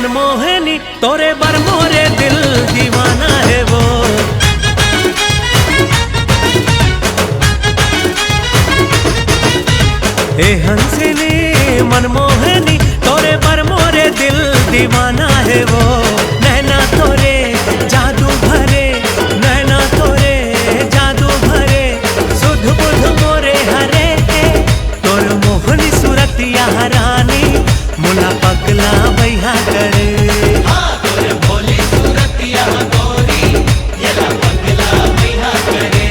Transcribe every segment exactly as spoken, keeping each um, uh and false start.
मोहनी, तोरे बर मोरे दिल दीवाना हे वो। ए हंसिनी मनमोहनी, तोरे बर मोरे दिल दीवाना हे वो। नैना तोरे जादू भरे, नैना तोरे जादू भरे, सुध बुध मोरे हरे। तोर मोहनी सूरतिया रानी, मोला पगला बइहा करे। हाँ, तोर भोली सूरतिया गोरी, येला पगला बइहा करे।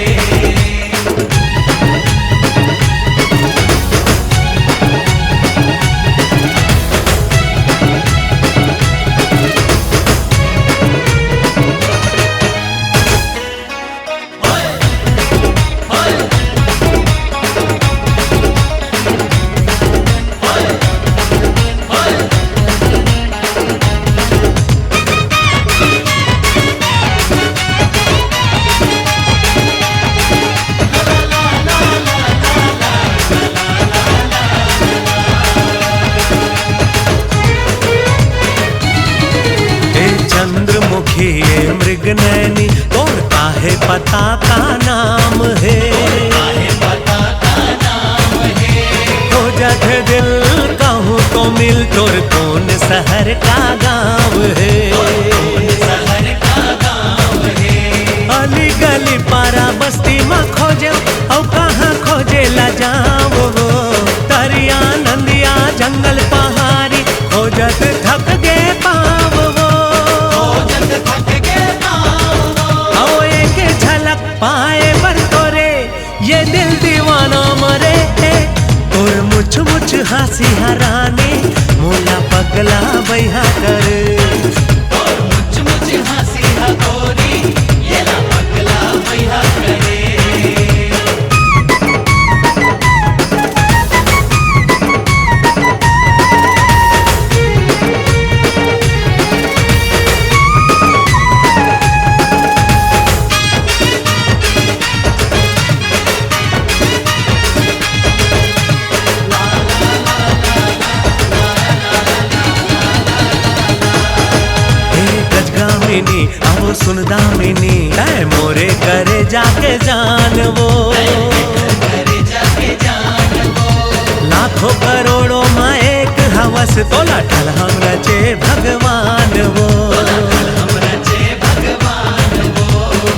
ए चंद्रमुखी, ए मृग नैनी, तोर काहे पता का नाम हे? हो जाथे दिल कहूँ तो मिल, तोर कौन शहर का गाँव हे? अली गली पारा बस्ती म खोजे, अउ कहाँ खोजे ला जाव वो? तरिया नंदिया जंगल पहाड़ी, खोजत थक गे पाँव वो। खोजत थक गे पाँव वो। अउ एक झलक पाए बर तोरे, ये दिल दीवाना मरे। तोर मुछ मुछ हाँसी ह रानी, मोला पगला बइहा करे। तोर मुछ मुछ हाँसी ह गोरी, येला पगला बइहा करे। हे गजगामिनी, आवो सुन दामिनी, तैं मोरे करे जाके जान वो। लाखों करोड़ों म एक हवस, तोला ठलहम रचे भगवान वो।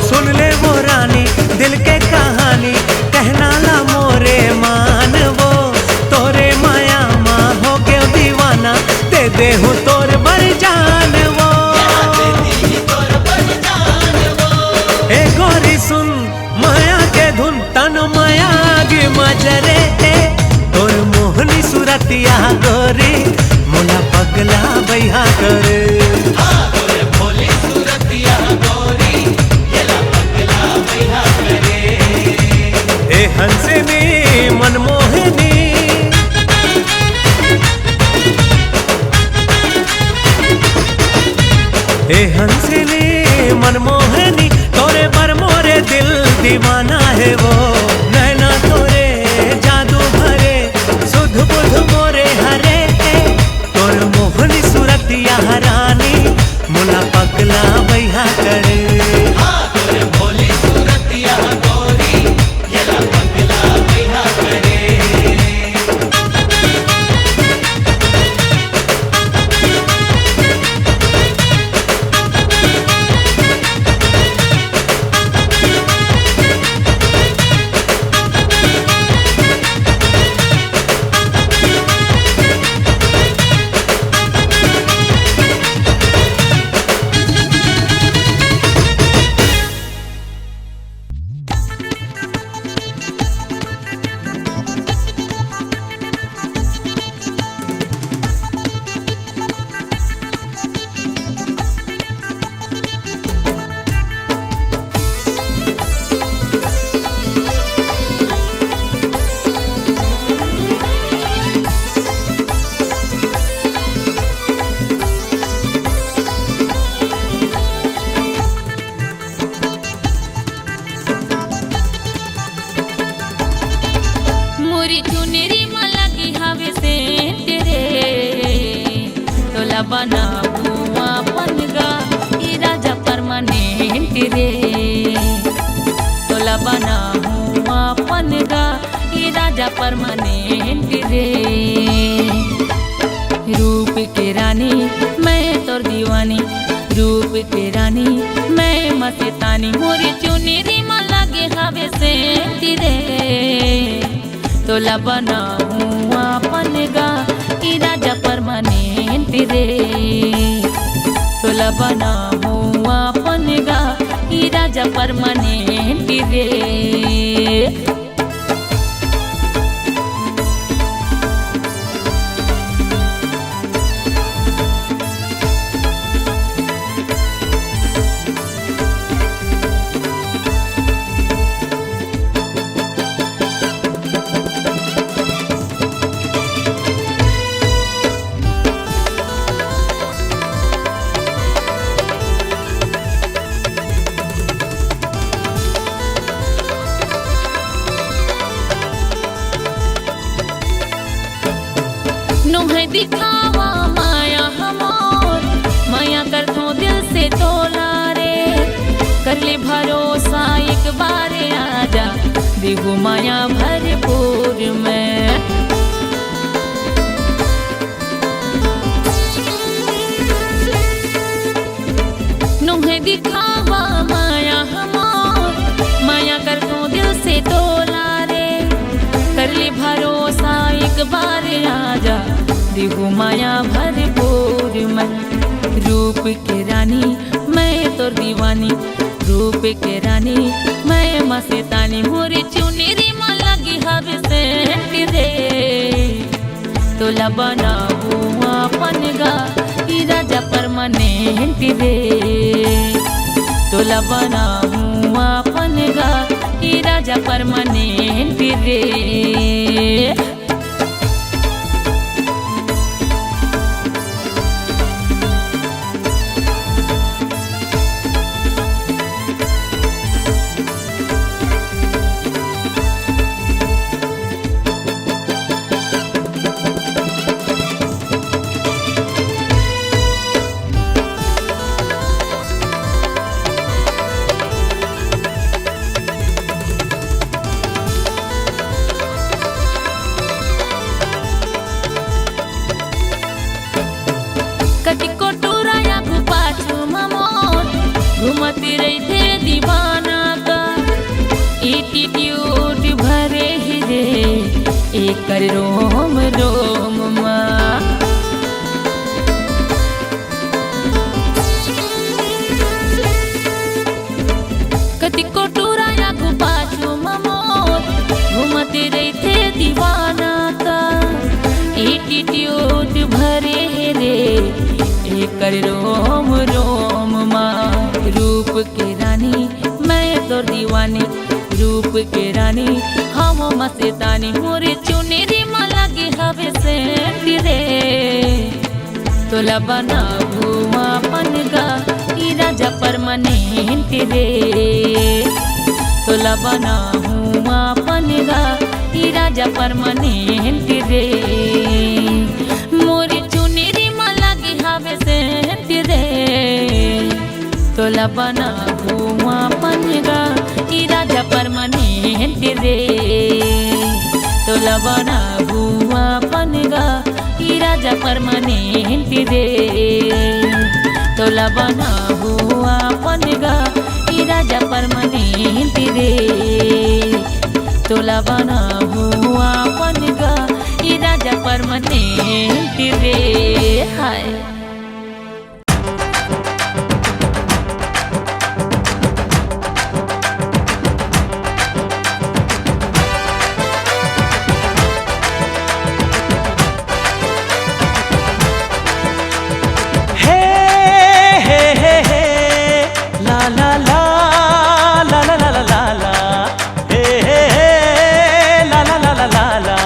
सुन ले वो रानी, दिल के कहानी, कहना ला मोरे मान वो। तोरे माया मा हो गयो दीवाना, दे देहूँ तोर बर जान वो। ए गोरी सुन, माया के धुन, तन माया आगी मा जरे। तोर मोहनी सूरतिया गोरी, मोला पगला बइहा करे। हाँ, तोर भोली सूरतिया गोरी, येला पगला बइहा करे। ए हंसिनी मनमोहनी, ए हंसिनी मनमोहनी, तोरे बर मोरे दिल दीवाना हे वो। नैना तोरे जादू भरे, सुध बुध मोरे हरे। तोर मोहनी सूरतिया रानी, मोला पगला बइहा करे। हाँ, तोर भोली सूरतिया गोरी, येला पगला बइहा करे। रे, तोला बनाहूँ अपन गा, ए राजा परमानेंट रे। रूप के रानी मैं तोर दीवानी, रूप के रानी मैं मस्तानी, मोर चुनरी म लगे हवे सेंट रे। तोला बनाहूँ अपन गा, ए राजा परमानेंट रे। तोला बनाहूँ अपन गा, ए राजा परमानेंट रे। नोहे दिखावा माया हमोर, माया करथों दिल से तोला रे। कर ले भरोसा एक बार आजा, देहू माया भरपूर मैं। नोहे दिखावा माया हमोर, माया करथों दिल से तोला रे। कर ले भरोसा एक बार आजा, देहू माया भरपूर मैं। रूप के रानी मैं तोर दीवानी, रूप के रानी मैं मस्तानी, मोर चुनरी म लगे हवे सेंट रे। तोला बनाहूँ अपन गा, ए राजा परमानेंट रे। तोला बनाहूँ अपन गा, ए राजा परमानेंट रे। कतिको टूरा आगू पाछू म मोर, घूमत रहिथे दीवाना का। एटीट्यूड भरे हे रे, एकर रोम रोम मा। कतिको टूरा आगू पाछू म मोर, घूमत रहिथे दीवाना का। एटीट्यूड भरे हे रे, एकर रोम रोम मा। रूप के रानी मैं तोर दीवानी, रूप के रानी हम मस्तानी, मोर चुनरी म लगे हवे सेंट रे। तोला बनाहूँ अपन गा, ए राजा परमानेंट रे। तोला बनाहूँ अपन गा, ए राजा परमानेंट रे। मोर चुनरी म लगे हवे सेंट रे। तोला बनाहूँ अपन गा, ए राजा परमानेंट रे। तोला बनाहूँ अपन गा, ए राजा परमानेंट रे। तोला बनाहूँ अपन गा, ए राजा परमानेंट रे। तोला बनाहूँ अपन गा, ए राजा परमानेंट रे। हाय। हे, हे, हे, हे, ला, ला, ला, ला, ला। हे, हे, हे, ला, ला, ला, ला, ला, ला।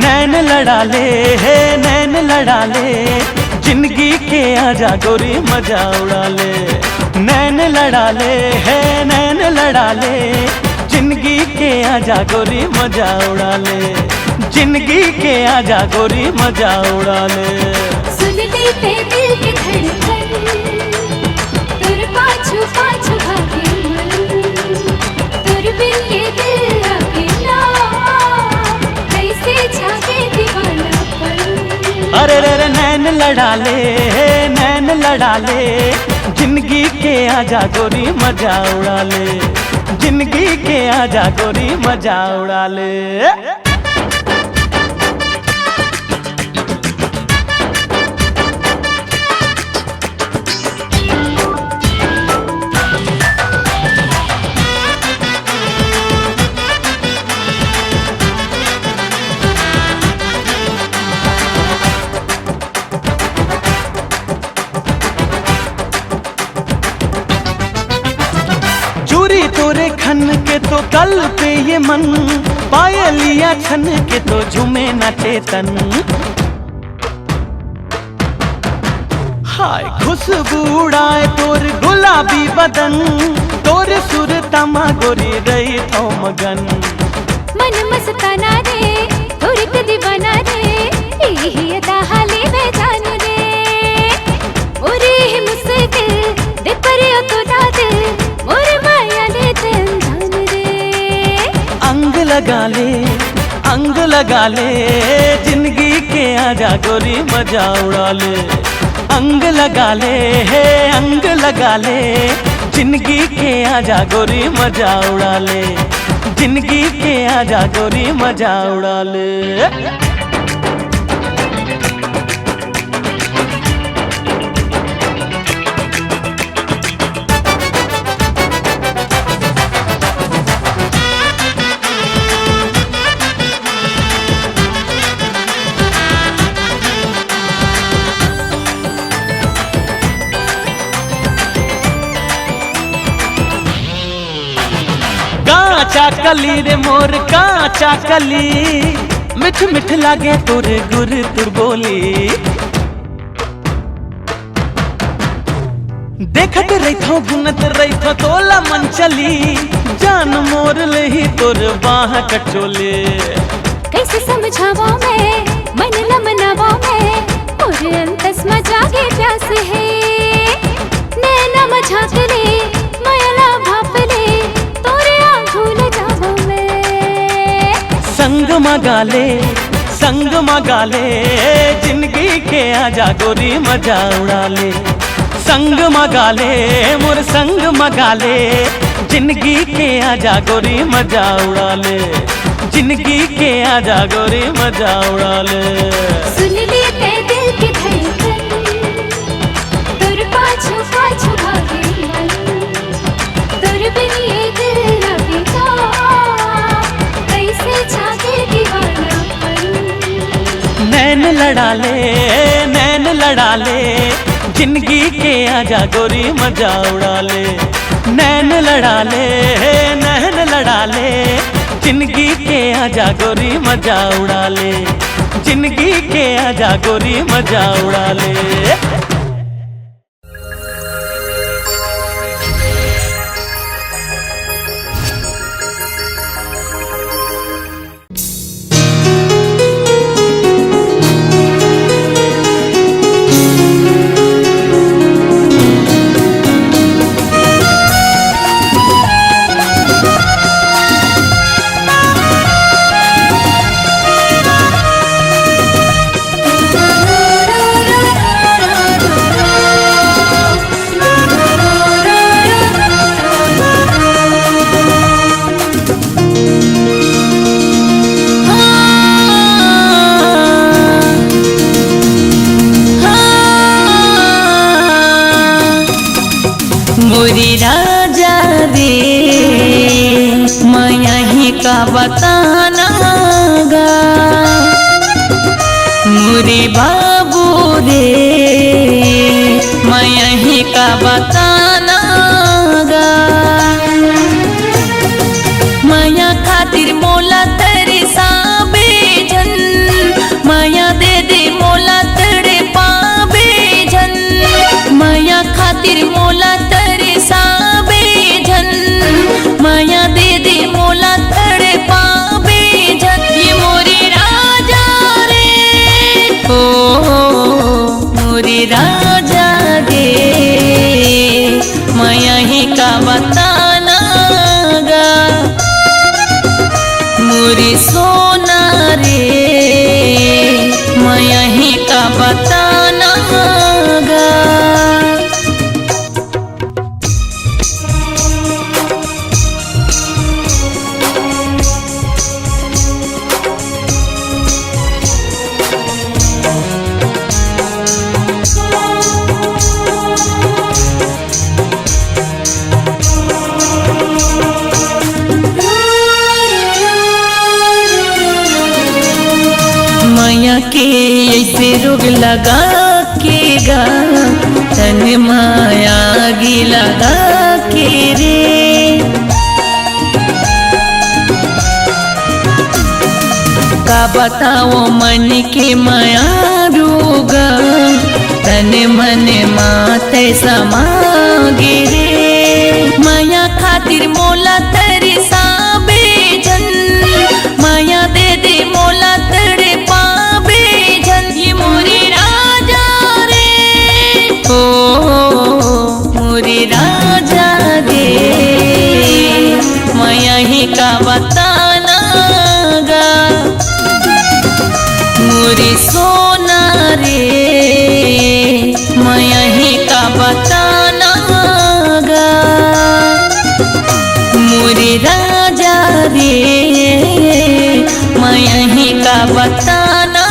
नैन लड़ा ले, हे नैन लड़ा ले, जिंदगी के आजा गोरी मजा उड़ा ले। नैन लड़ा ले, हे नैन लड़ा ले, जिंदगी के आजा गोरी मजा उड़ा ले। जिंदगी के आजा गोरी मजा उड़ा ले। सुन ले ते दिल के धड़कन, तोर पाछू पाछू भागे मन, तोर बिन ये दिल लागे ना, कैसे जागे दीवानापन। अरे रे रे नैन लड़ा ले, नैन लड़ा ले, जिंदगी के आजा गोरी मजा उड़ा ले, जिंदगी के आजा गोरी मजा उड़ा ले। चूरी तोरे खन के तो कल पे ये मन, पायलिया छन के तो झूमे नाचे तन। हाय खुशबू उड़ाए तोर गुलाबी बदन, तोर सुरता मा गोरी रहिथों मगन। मन मस्ताना रे, तोर के दीवाना रे, यही अदा हाले में जान रे। मोरे ही मुश्किल दे पर यो तो ना दे, मोर माया ले चल जान रे। अंग लगा ले, अंग लगा ले, जिंदगी के आजा गोरी मजा उड़ा ले। अंग लगा ले, हे अंग लगा ले, जिंदगी के आजा गोरी मजा उड़ा ले, जिंदगी के आजा गोरी मजा उड़ा ले। कांचा कली रे मोर कांचा कली, मिठ मिठ लागे तोर गुर तुर बोली। देखत रहिथों गुनत रहिथों तोला मन चली, जान मोर लेही तोर बाह कचोले। कैसे समझावों मैं, मन ल मनावों मैं, मोर अंतस म जागे प्यास हे। नैना म झांक ले, मया ल भांप ले, तोरे आंखों ल जावों मैं। संग म गा ले, संग म गा ले, जिंदगी के आजा गोरी मजा उड़ा ले। संग म गा ले, मोर संग म गा ले, जिंदगी के आजा गोरी मजा उड़ा ले, जिंदगी के आजा गोरी मजा उड़ा ले। सुन ले ते दिल के धड़कन, तोर पाछू पाछू भागे मन, तोर बिन ये दिल लागे ना, कैसे जागे दीवानापन। नैन लड़ा ले, नैन लड़ा ले, जिंदगी के आजा गोरी मजा उड़ा ले। नैन लड़ा ले, नैन लड़ा ले, जिंदगी के आजा गोरी मजा उड़ा ले, जिंदगी के आजा गोरी मजा उड़ा ले। मोरे राजा रे, मैं यही का बताना गा। मोरे बाबू रे, मैं यही का बताना गा। मया खातिर मोला तरसाबे झन, मया दे दे मोला तड़पाबे झन, मया खातिर मोला तरसाबे झन, मया दे दे मोला तड़पाबे झन। ये मोरे राजा रे, मैं यही का बताना गा, मोरी सोना रे, मैं यही का बताना गा। मया के ऐसे रोग लगा के गा, तन माया गी लगा के रे। का बताओ मन के मया रोग, तन मन माते समा गे रे। मया खातिर मोला तरसाबे झन, मया दे दे मोला तड़पाबे झन। ये मोरे राजा रे, ओ मोरे राजा रे, मैं यही का बताना गा, मोरे सोना रे, मैं यही का बताना गा, मोरे राजा रे, मैं यही का बताना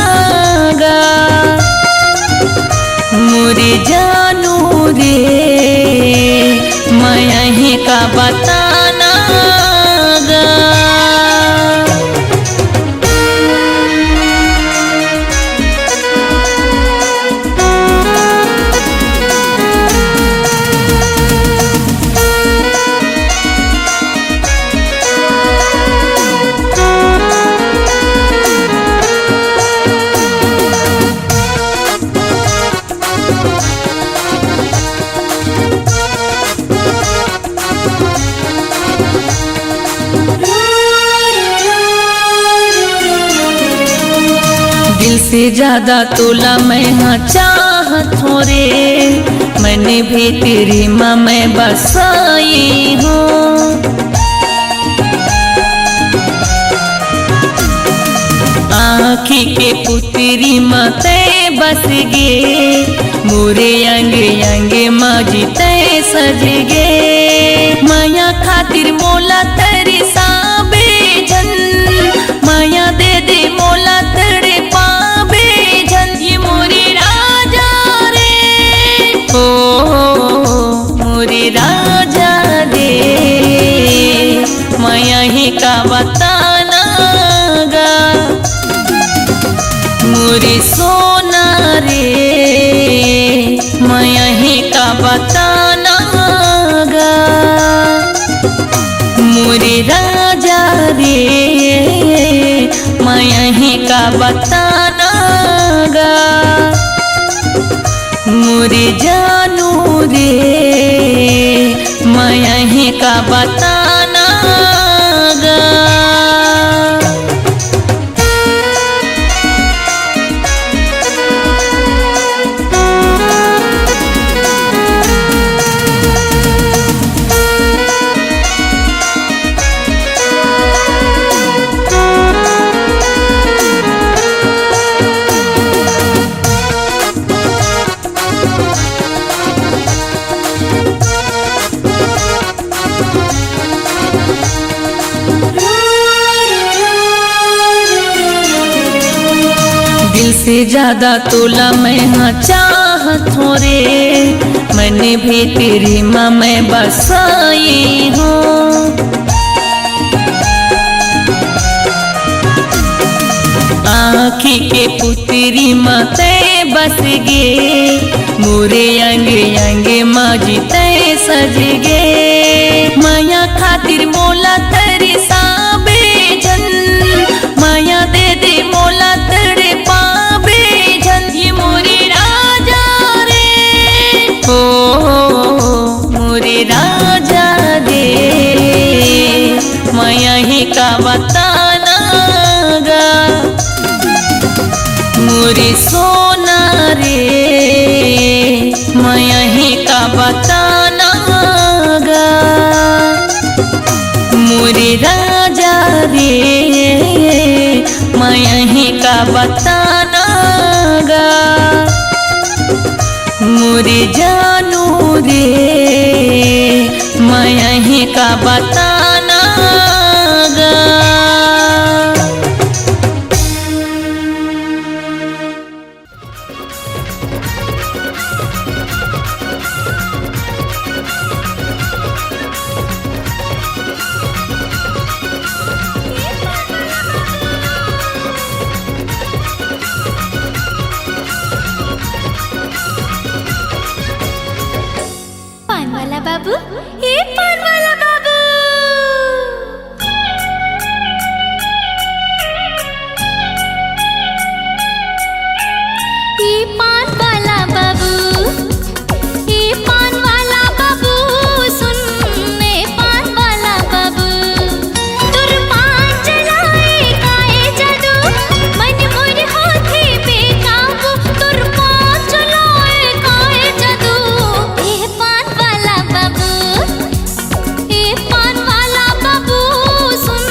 गा, मोरे जानू रे, मैं यही का बताना गा। दिल से ज्यादा तोला मैं हा चाहत हो रे, मन भीतरी मा मैं बसाई हूँ। आँखी के पुतरी मा तै बस गे, मोरे अंग अंग मा जी तै सज गे। मया खातिर मोला तरसाबे झन, मया दे दे मोला तड़पाबे झन। ये मोरे राजा रे, ओ मोरे राजा रे, मैं यही का बताना गा, मोरे सोना रे, मैं यही का बताना गा, मोरे राजा रे, मैं यही का बताना गा, मोरे जानू रे, मैं यही का बताना गा। दिल से ज्यादा तोला मैं हा चाहत हो रे, मन भीतरी मा मैं बसाई हूँ। आँखी के पुतरी मा तै बस गे, मोरे अंग अंग मा जी तै सज गे। मया खातिर मोला तरसाबे झन, मया दे दे मोला तड़पाबे झन। ये मोरे राजा रे, ओ मोरे राजा रे, मैं यही का बताना गा, मोरे सोना रे, बताना गा मोरे जानू रे, मैं अहीं का बताना गा। पान वाला बाबू, ए पान वाला बाबू। ए पान वाला बाबू, ए पान वाला बाबू, सुन, ए पान वाला बाबू। तोर पान चलाए काए जादू, मन मोर होथे बेकाबू। तोर पान चलाए काए जादू, ए पान वाला बाबू, ए पान वाला बाबू, सुन,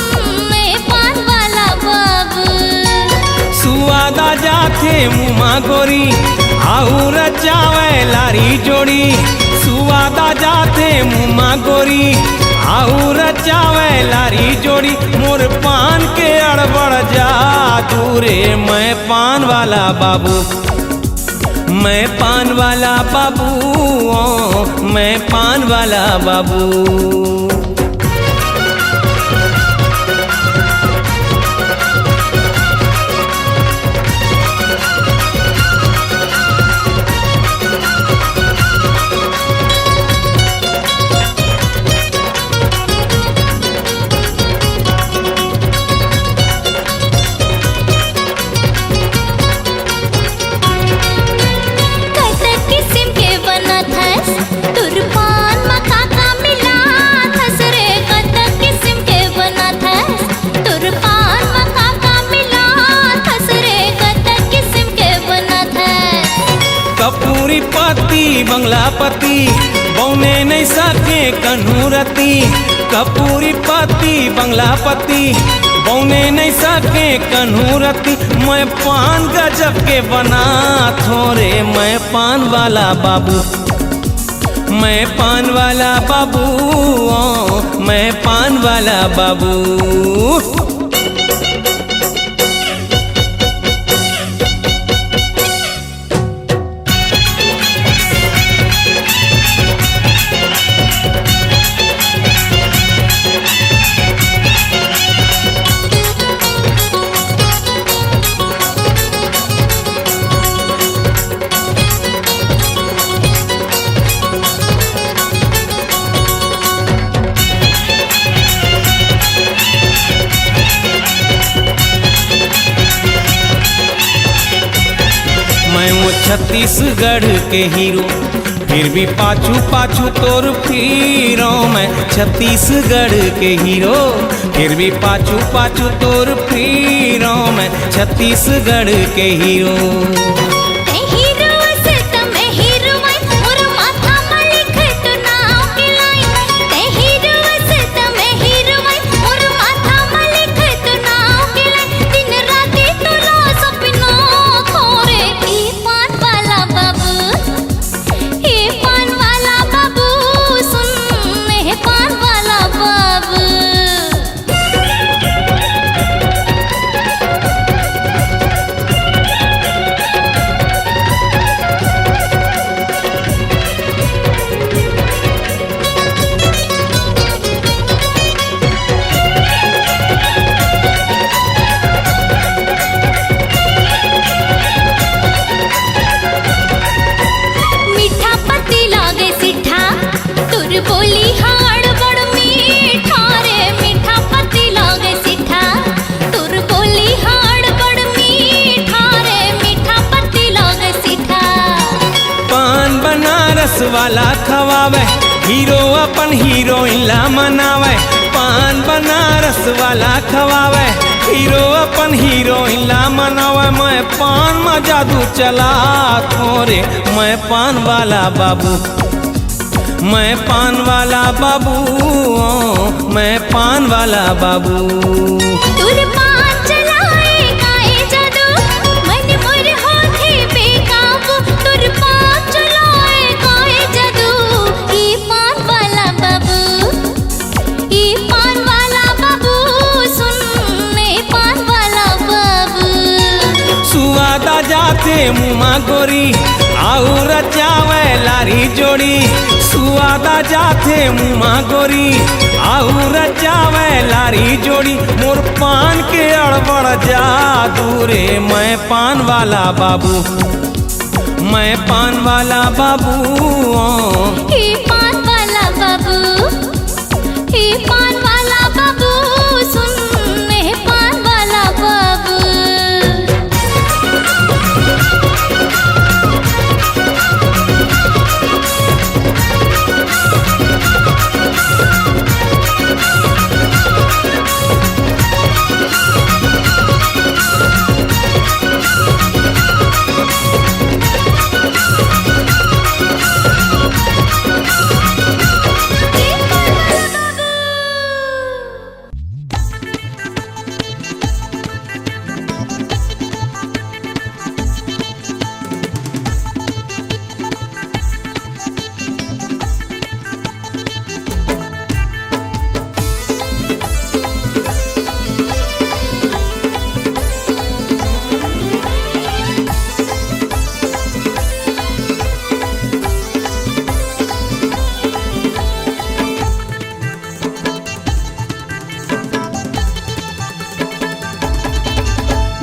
ए पान वाला बाबू। सुवादा जाथे मुमा गोरी, आऊ रचावे लारी जोड़ी। सुवादा जाथे मुमा गोरी, आऊ रचावे लारी जोड़ी। मोर पान के अड़बड़ जादू रे, मैं पान वाला बाबू, मैं पान वाला बाबू, ओ, मैं पान वाला बाबू। कतक किसिम के बनत हस, तोर पान म का का मिलात हस रे? कतक किसिम के बनत हस, तोर पान म का का मिलात हस रे? कतक किसिम के बनत हस। कपूरी पत्ती बंगला पत्ती, बौने नइ सके कन्हू रती। कपूरी पत्ती बंगला पत्ती, बौने नइ सके कन्हू रती। मैं पान गजब के बनाथों रे, मैं पान वाला बाबू, मैं पान वाला बाबू, ओ, मैं पान वाला बाबू। मैं वो छत्तीसगढ़ के हीरो, फिर भी पाछू पाछू तोर फिरो। मैं छत्तीसगढ़ के हीरो, फिर भी पाछू पाछू तोर फिरो। मैं छत्तीसगढ़ के हीरो। तैं हीरो अस त मैं हीरोइन, मोर माथा म लिख तो नाव के लाइन। तैं हीरो अस त मैं हीरोइन, मोर माथा म लिख तो नाव के लाइन। दिन राती तोला सपना खोरे, ए पान वाला बाबू, ए पान वाला बाबू, सुन, ए पान वाला बाबू। मीठा पत्ती लागे सिट्ठा, तोर बोली हा अड़बड़ मीठा रे। मीठा पत्ती लागे सिट्ठा, तोर बोली हा अड़बड़ मीठा रे। मीठा पत्ती लागे सिट्ठा। पान बनारस वाला खवावे, हीरो अपन हीरोइन ला मनावे। पान बनारस वाला खवावे, हीरो अपन हीरोइन ला मनावे। मैं पान म जादू चलाथों रे, मैं पान वाला बाबू, मैं पान वाला बाबू, ओ, मैं पान वाला बाबू। तोर पान चलाए काए जादू, ते मुमा गोरी, आऊ रचावे लारी जोड़ी। सुवादा जाथे मुमा गोरी, आऊ रचावे लारी जोड़ी। मोर पान के अड़बड़ जादू रे, मैं पान वाला बाबू, मैं पान वाला बाबू। ए पान वाला बाबू, ए पान वाला बाबू, सुन, ए पान वाला बाबू।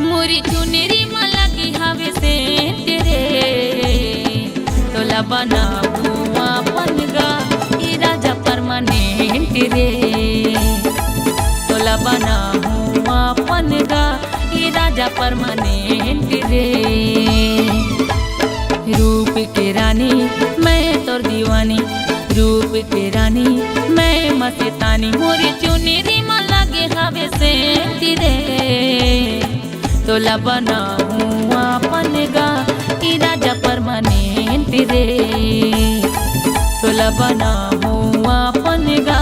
मोरी चुनरी म लगे हवे सेंट रे, तोला बनाहूँ अपन गा, ए राजा परमानेंट रे। तोला बनाहूँ अपन गा, ए राजा परमानेंट रे। रूप के रानी मैं तोर दीवानी, रूप के रानी मैं मस्तानी। मोरी चुनरी म लगे हवे सेंट रे, तोला बनाहूँ अपन गा, ए राजा परमानेंट रे। तोला बनाहूँ अपन गा,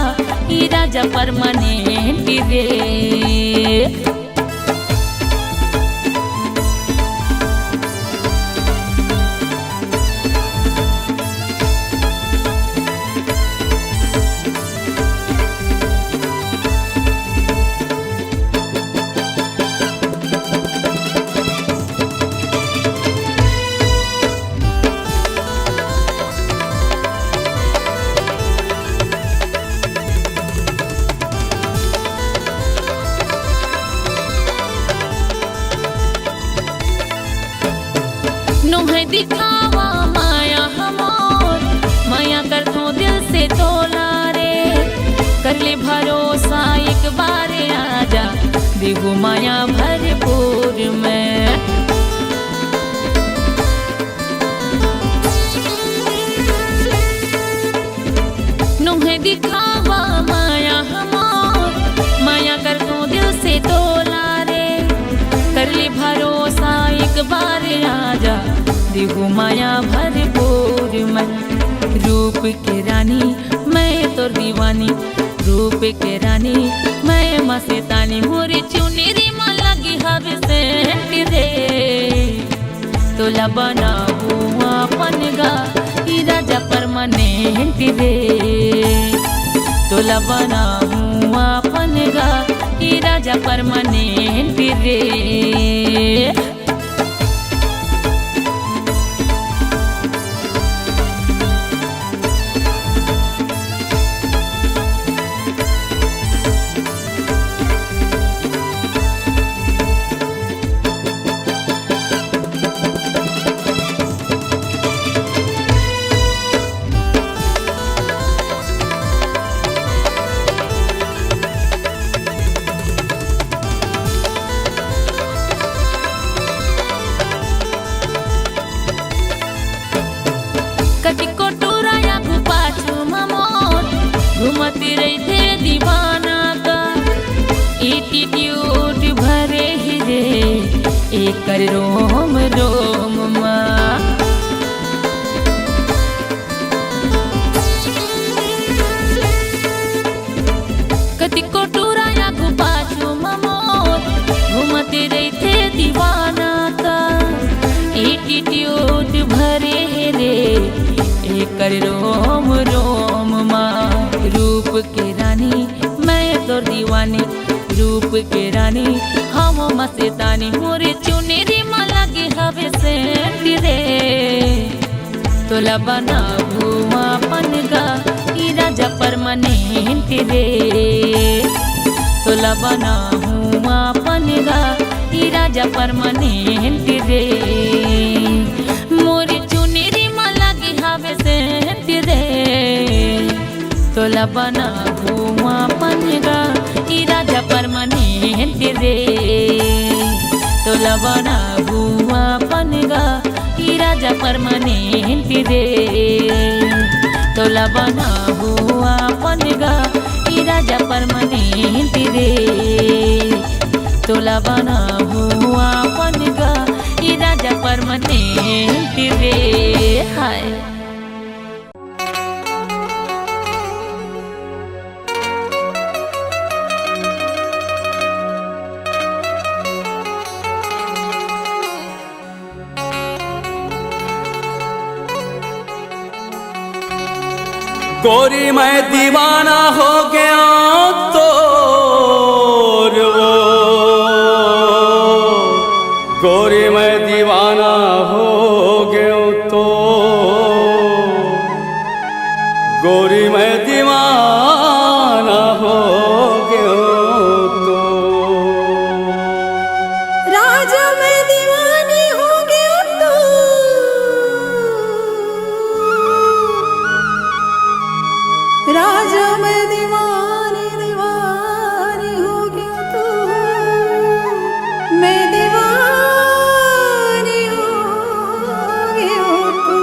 ए राजा परमानेंट रे। नोहे दिखावा माया हमोर, माया करथों दिल से तोला रे। कर ले भरोसा एक बार आजा, देहू माया भरपूर मैं। नोहे दिखावा माया हमोर, माया करथों दिल से तोला रे। कर ले भरोसा एक बार आजा, देहू माया भरपूर मैं। रूप के रानी मैं तोर दीवानी, रूप के रानी मैं मस्तानी। मोरे चुनरी म लगे हवे सेंट रे, तोला बनाहूँ अपन गा, ए राजा परमानेंट रे। तोला बनाहूँ अपन गा, ए राजा परमानेंट रे। कतिको टूरा आगू पाछू म मोर घूमत रहिथे दीवाना का। एटीट्यूड भरे हे रे एकर रोम रोम मा। कतिको टूरा आगू पाछू म मोर घूमत रहिथे दीवाना का। एटीट्यूड भरे हे रे एकर रोम रोम मा। रूप के रानी मैं तोर दीवानी, रूप के रानी हम मस्तानी। मोरे चुनरी म लगे हवे सेंट तोला बनाहूँ अपन गा, ई राजा परमानेंट रे। तोला बनाहूँ अपन गा, ई राजा परमानेंट रे। मोर चुनरी म लगे हावे सेंट रे। तोला बनाहूँ अपन गा, ई राजा परमानेंट रे। तोला बनाहूँ अपन गा, ई राजा परमानेंट रे। तोला बनाहूँ अपन गा, ई राजा परमानेंट रे। तोला बनाहूँ अपन गा, ई राजा परमानेंट रे। हाय। गोरी मैं दीवाना हो गया तोर वो, गोरी मैं दीवाना हो गया तो, गोरी मैं दीवाना हो गया तो। राजा मैं दीवानी हो गया तो, राजा मैं दीवानी, दीवानी हो गया तो, मैं दीवानी हो गया तो।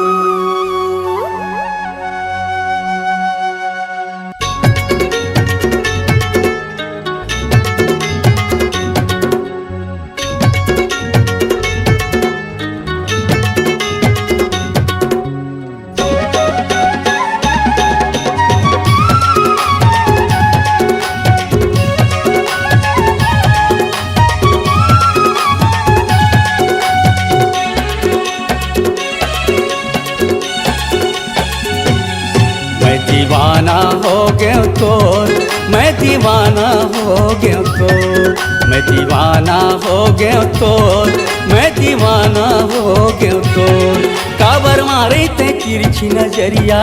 मैं दीवाना हो गयो तोर, मैं दीवाना हो गयो तोर, मैं दीवाना हो गयो तोर, मैं दीवाना हो गयो तोर। काबर मारे ते तिरछी नजरिया,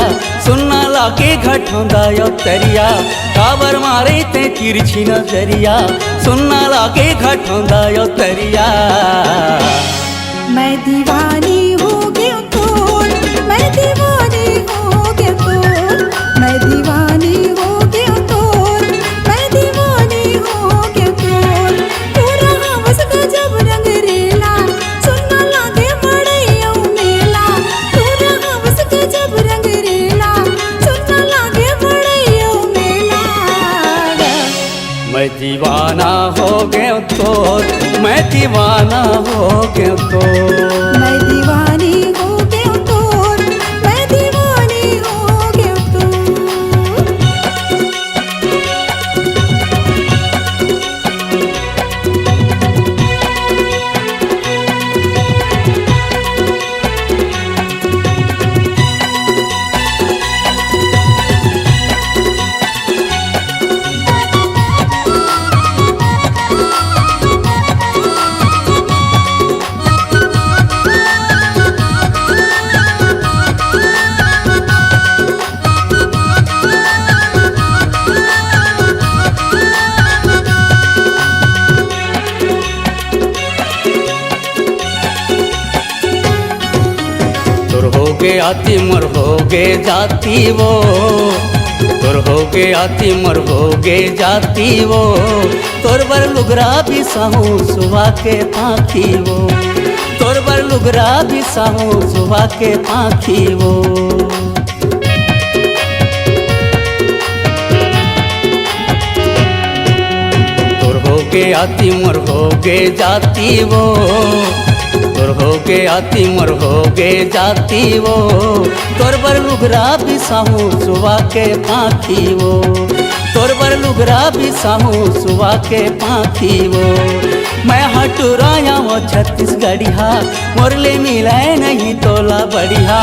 सुन्ना लागे घटौंदा यो तरिया। काबर मारे ते तिरछी नजरिया, सुन्ना लागे घटौंदा यो तरिया। मैं दीवानी हो गयो तोर, मैं दीवानी हो गयो तोर, मैं दीवानी हो गयो तोर, मैं दीवानी हो गयो तोर। तोर हवस गजब रंग रेला, सुन्ना लागे बड़े अउ मेला। तोर हवस गजब रंग रेला, सुन्ना लागे बड़े अउ मेला। मैं दीवाना हो गयो तोर, मैं दीवाना हो गयो तोर। मैं दीवानी हो गयो तोर, मैं दीवानी हो गयो तोर। तोर होगे आती मोर होगे जाती वो, तोर होगे आती मोर होगे जाती वो। तोर बर लुगरा बिसाहूँ सुवा के पाखी वो, तोर बर लुगरा बिसाहूँ सुवा के पाखी वो। तोर होगे आती मोर होगे जाती वो, तोर होगे आती मोर होगे जाती वो। तोर बर लुगरा बिसाहूँ सुवा के पाखी वो, तोर बर लुगरा बिसाहूँ सुवा के पाखी वो। मैं हटुराया वो छत्तीसगढ़िया, मोर ले मिले नहीं तोला बढ़िया।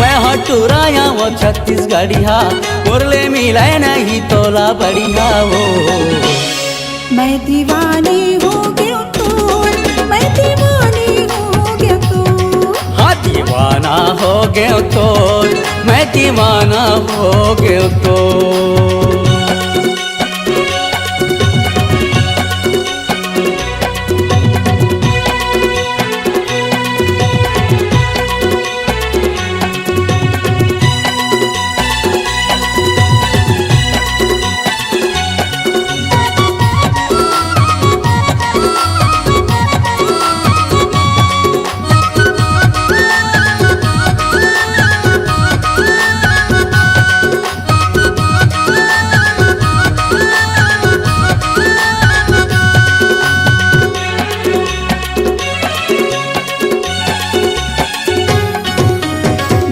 मैं हटुराया वो छत्तीसगढ़िया, मोर ले मिले नहीं तोला बढ़िया वो। मैं दीवानी हो गयो तोर, मैं दीवानी हो गयो तोर। हाँ, दीवाना हो गयो तोर। दीवाना हो गयो तो।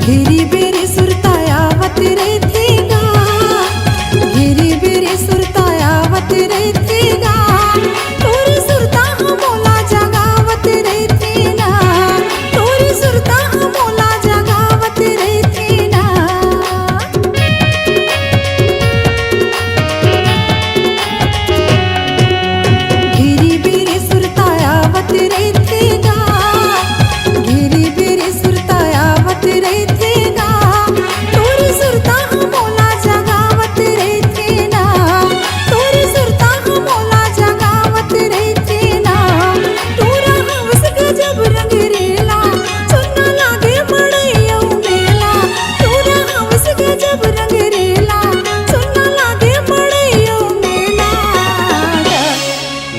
घेरी बेरी सुरता आवत रहिथे गा, घेरी बेरी सुरता आवत रहिथे गा, तोरी सुरता ह मोला जगावत रहिथे ना, तोरी सुरता ह मोला जगावत रहिथे ना। घेरी बेरी सुरता आवत रहिथे गा, घेरी बेरी सुरता आवत रहिथे गा, तोरी सुरता ह मोला जगावत रहिथे ना, तोरी सुरता ह मोला जगावत रहिथे ना। टूरा हवस गजब रंग रेला, सुन्ना लागे मड़ई अउ मेला, टूरा हवस गजब रंग रेला, सुन्ना लागे मड़ई अउ मेला।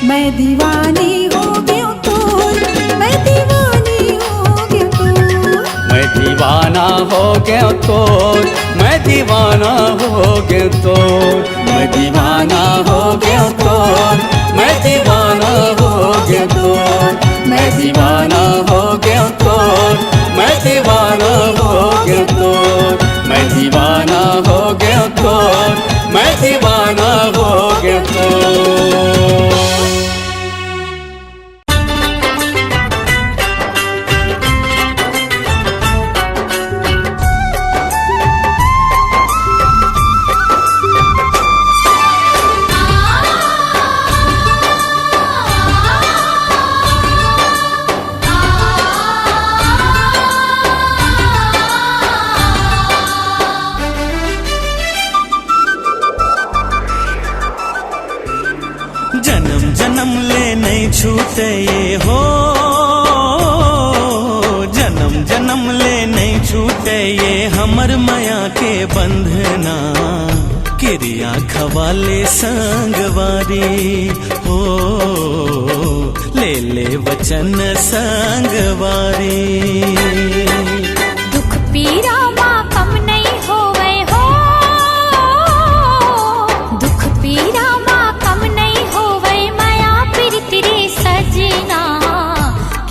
मैं दीवानी हो गयो तोर, मैं दीवानी हो गयो तोर। मैं दीवाना हो गयो तोर, मैं दीवाना हो गयो तोर। मैं दीवाना हो गयो तोर, मैं दीवाना हो गयो तोर। मैं दीवाना हो गयो तोर, मैं दीवाना हो गयो तोर। मैं दीवाना हो गयो तोर, मैं दीवाना हो गयो तोर। जनम जनम ले नइ छूटे ये हो, जनम जनम ले नइ छूटे ये हमर मया के बंधना। किरिया खवाले संगवारी हो, ले ले वचन संगवारी। दुख पीरा मा कम नइ होवय हो, दुख पीरा मा कम नइ होवय, मया प्रीत रे सजना,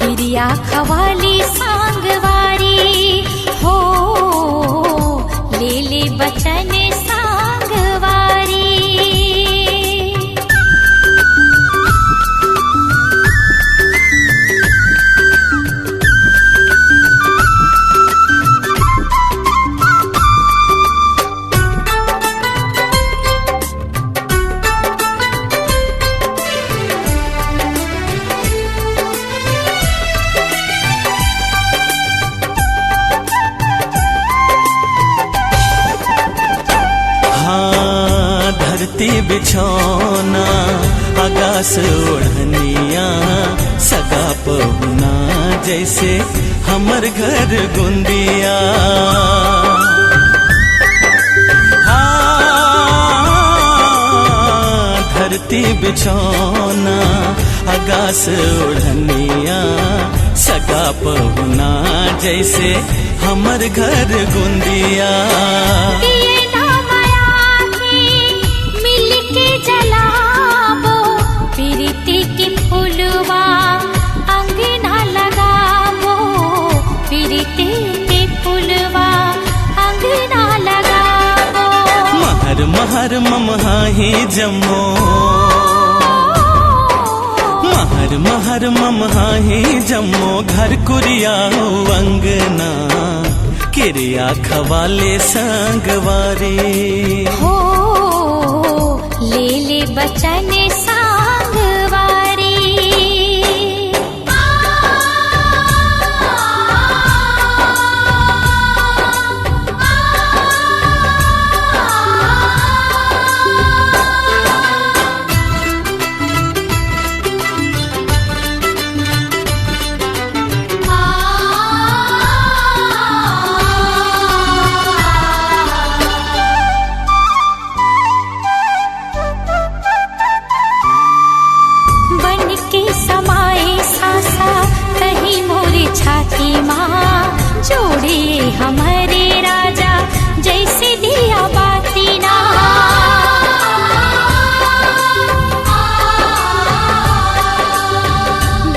किरिया खवाली संगवारी हो, ले ले बचन संगवारी। हाँ, धरती बिछौना, आकाश ओढ़निया, सगा पहुना जैसे हमर घर गुंदिया। हाँ, धरती बिछौना, आकाश ओढ़निया, सगा पहुना जैसे हमर घर गुंदिया। दिए ना मया के मिलके जलाबो, प्रीति के फुलवा अंगना लगाबो, प्रीति के फुलवा अंगना लगाबो। महर महर ममहाही जम्मो, महर महर ममहाही जम्मो, घर कुरिया अंगना, किरिया खवाले संगवारी। हो, ले ले बचन संगवारी। छाती मा जोड़े हमरे राजा, जैसे दिया बाती ना।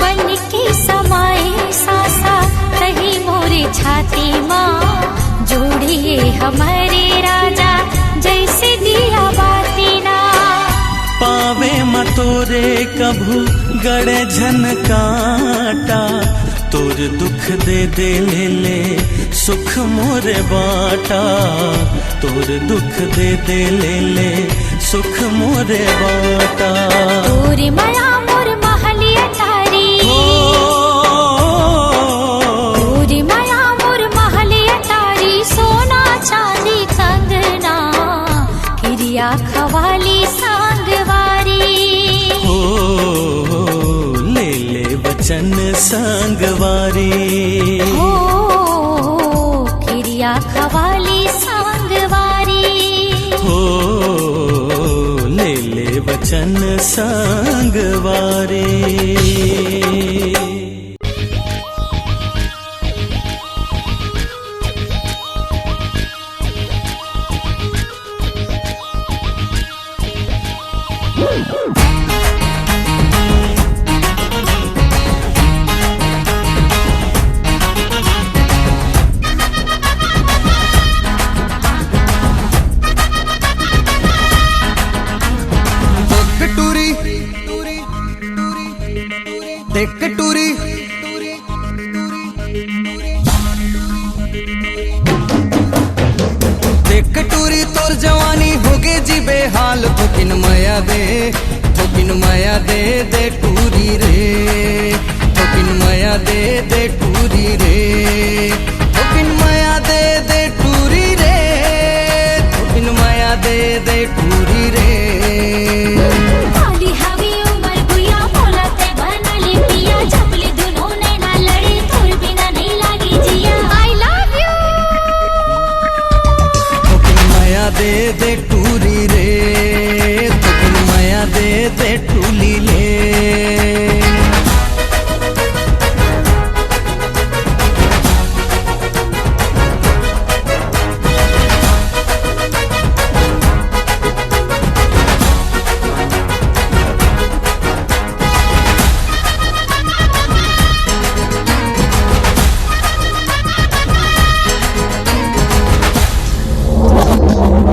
बन के समाए सासा कही मोरे छाती मा, जोड़े हमरे राजा, जैसे दिया बाती ना। पावे म तोरे कभू गड़े झन कांटा, तोर दुख दे दे ले ले सुख मोरे बांटा, तोर दुख दे दे ले ले सुख मोरे बांटा। तोरे मया मोर महलिया तारी, हो। तोरे मया मोर महलिया तारी, सोना चांदी कंगना, किरिया खवाली संगवारी। हो, ले ले वचन संगवारी। हो, किरिया खवाली संगवारी। हो, ले ले वचन संगवारी। देख टूरी, देख टूरी, देख टूरी तोर जवानी होगे जी बेहाल, थोकिन मया दे, थोकिन मया दे दे टूरी रे, थोकिन मया दे दे टूरी रे, थोकिन मया दे दे टूरी रे, थोकिन मया दे दे टूरी रे। काली हवे उमर गुया, मोला ते बना ले पिया, जब ले दुनो नैना लड़े, तोर बिना नहीं लागे जिया। I love you। थोकिन मया दे दे टूरी रे, थोकिन मया दे दे टूली ले।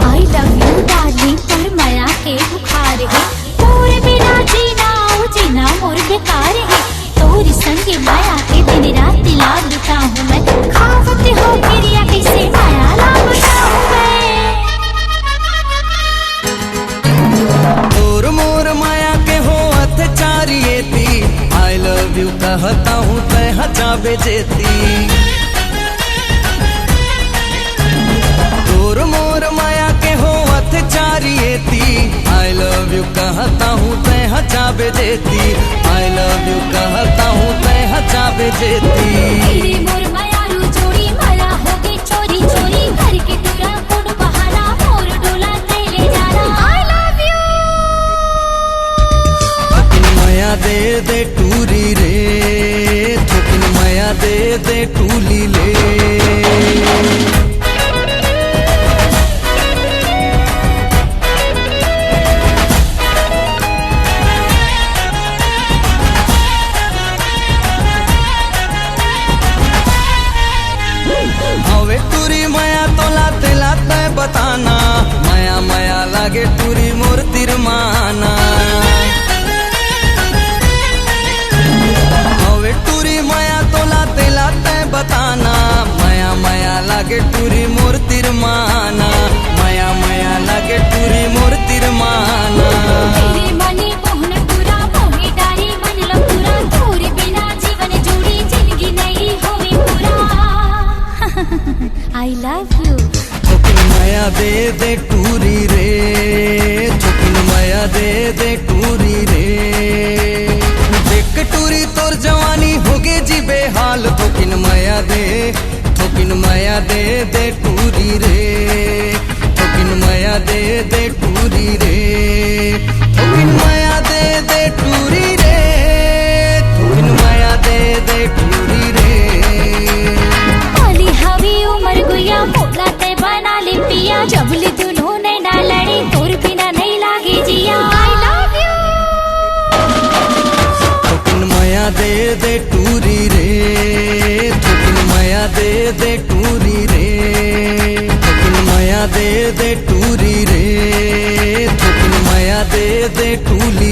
I love you darling, तोर मया के बुखार हे, तोर बिना जीना, ओ जीना मोर बेकार हे। तोर संग मया के दिन रात ला बिताहूँ मैं, खावत हो किरिया कैसे मया ला बताहूँ मैं। तोर मोर मया के होवत चारियेती, I love you कहता हूँ तै ह जाबे जेती। तोर मोर मया के होवत चारियेती, I love you कहता हूँ तै ह जाबे जेती, I love you कहता हूँ तै ह जाबे जेती। तेरे मोर मयारू जोड़ी, मया होगे चोरी चोरी, करके टूरा कोन बहाना, मोर डोला तै ले जाना। I love you। थोकिन मया दे दे टूरी रे, थोकिन मया दे दे टूली ले। हवे टूरी मया तोला तेला तै बताना, मया मया लागे टूरी मोर तिरमाना। हवे टूरी मया तोला तेला तै बताना, मया मया लागे टूरी मोर तिरमाना, मया मया लागे टूरी मोर तिरमाना। तेरे मनी मोहन टूरा, मोहे डारी मन लपुरा, तोरे बिना जीवन जोड़ी जिंदगी नहीं होवे पूरा। I love you। थोकिन मया दे दे टूरी रे, थोकिन मया दे दे टूरी रे। देख टूरी तोर जवानी होगे जी बेहाल, थोकिन मया दे, थोकिन मया दे दे टूरी रे, थोकिन मया दे दे टूरी रे, थोकिन मया दे दे टूरी रे, थोकिन मया दे दे टूरी रे। टूरी रे, थोकिन मया दे दे टूरी रे, थोकिन मया दे दे टूरी रे, थोकिन मया दे दे टूली